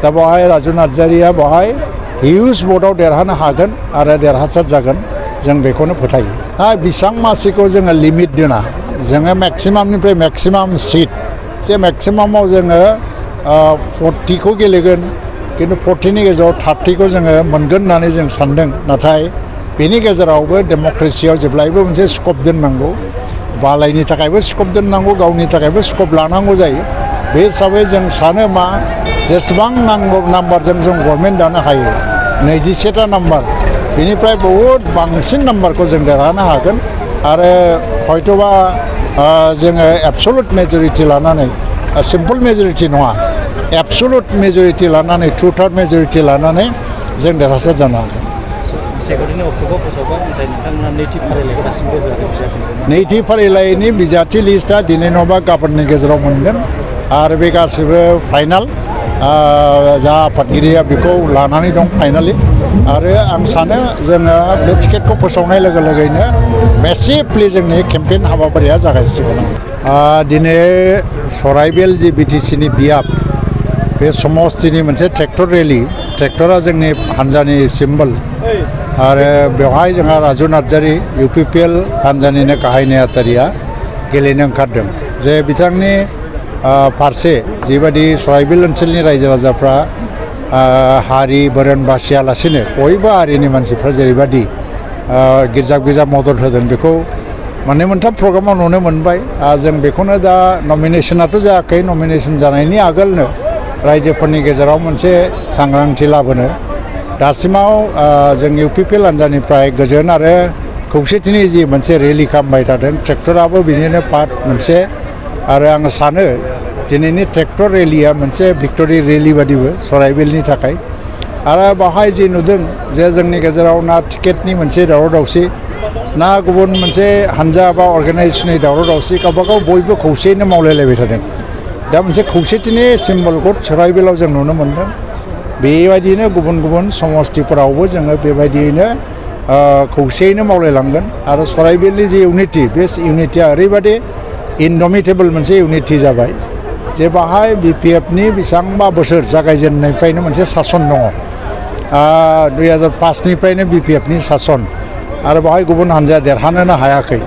दा बेवहाय राजु नार्जारिया बेवहाय हिउज भटआव देरहानो हागोन आरो देरहासार जागोन जों बेखौनो फोथायो। दा बेसेबां मासिखौ जोङो लिमिट दोना जोङो मेक्सिमामनिफ्राय मेक्सिमाम सिट जे मेक्सिमामाव जोङो 40खौ गेलेगोन किन्तु 40नि गेजेराव 30खौ जोङो मोनगोन होननानै जों सान्दों। नाथाय बेनि गेजेरावबो डेम'क्रेसियाव जेब्लायबो मोनसे स्कप दोननांगौ, मालायनि थाखायबो स्कप दोननांगौ, गावनि थाखायबो स्कप लानांगौ जायो। बे हिसाबै जों सानो मा जेसेबां नांगौ नाम्बारजों जों गभर्नमेन्ट दानो हायो 21टा नाम्बार बेनिफ्राय बहुद बांसिन नाम्बारखौ जों देरहानो हागोन आरो हयतोबा जोङो एबसलुट मेजरिटि लानानै सिम्पल मेजरिटि नङा एबसलुट मेजरिटि लानानै 2/3 मेजरिटि लानानै जों देरहासार जानो हागोन। नैथि फारिलाइनि बिजाथि लिस्टआ दिनै नङाबा गाबोननि गेजेराव मोनगोन आरो बे गासिबो फाइनाल जा आफादगिरिया बेखौ लानानै दं फाइनालि आरो आं सानो जोङो बे टिकेटखौ फोसावनाय लोगो लोगोनो मेसिभलि जोंनि केम्पेइन हाबाफारिया जागायसिगोन। दिनै सराइबिल जि बिटिसिनि बियाब बे समस्तिनि मोनसे ट्रेक्टर रेलि, ट्रेक्टरा जोंनि हान्जानि सिम्बल आरो बेवहाय जोंहा राजु नार्जारि UPPL हान्जानिनो गाहाय नेहाथारिया गेलेनो ओंखारदों जे बिथांनि फारसे जिबायदि सराइबिल ओनसोलनि रायजो राजाफ्रा हारि बोरोन बासियालासिनो बयबो हारिनि मानसिफ्रा जेरैबायदि गिर्जा मदद होदों बेखौ मोननै मोनथाम प्रग्रामाव नुनो मोनबाय। जों बेखौनो दा नमिनेसनाथ' जायाखै, नमिनेसन जानायनि आगोलनो रायजोफोरनि गेजेराव मोनसे सांग्रांथि लाबोनो दासिमाव जों UPPL हान्जानिफ्राय गोजोन आरो खौसेथिनि जि मोनसे रेलि खालामबाय थादों ट्रेक्टराबो बिनिनो पार्ट मोनसे आरो आं सानो दिनैनि ट्रेक्टर रेलिया मोनसे भिक्टरि रेलि बादिबो सराइबिलनि थाखाय आरो बावहाय जि नुदों जे जोंनि गेजेराव ना टिकेटनि मोनसे दावराव दावसि ना गुबुन मोनसे हान्जा बा अर्गानाइजेसननि दावराव दावसि गावबागाव बयबो खौसेयैनो मावलायलायबाय थादों। दा मोनसे खौसेथिनि सिम्बलखौ सराइबिलाव जों नुनो मोन्दों। बेबायदिनो गुबुन गुबुन समस्तिफोरावबो जोङो बेबायदियैनो खौसेयैनो मावलायलांगोन आरो सराइबिलनि जि इउनिटि बे इउनिटिया ओरैबायदि इनडमिटेबल मोनसे इउनिटि जाबाय जे बाहाय BPFनि बेसेबांबा बोसोर जागायजेननायनिफ्रायनो मोनसे सासन दङ। 2005निफ्रायनो BPFनि सासन आरो बाहाय गुबुन हान्जाया देरहानोनो हायाखै।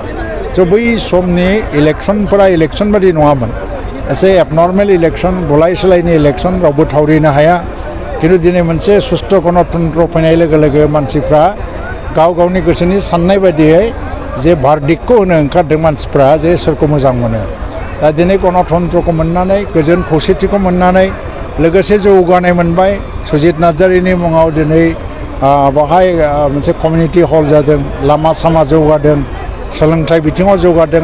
स' बै समनि इलेक्सनफोरा इलेक्सन बादि नङामोन, एसे एबनर्मेल इलेक्सन, बुलाय सोलायनि इलेक्सन, रावबो थावरिनो हाया। खिन्थु दिनै मोनसे सुस्थ' गणतन्त्र फैनाय लोगो लोगो मानसिफ्रा गाव गावनि गोसोनि साननाय बायदियै जे भार्डिक्टखौ होनो ओंखारदों मानसिफ्रा जे सोरखौ मोजां मोनो। दा दिनै गणतन्त्रखौ मोननानै गोजोन खौसेथिखौ मोननानै लोगोसे जौगानाय मोनबाय। सुजित नार्जारिनि मुङाव दिनै बेवहाय मोनसे कमिउनिटि हल जादों, लामा सामा जौगादों, सोलोंथाइ बिथिङाव जौगादों।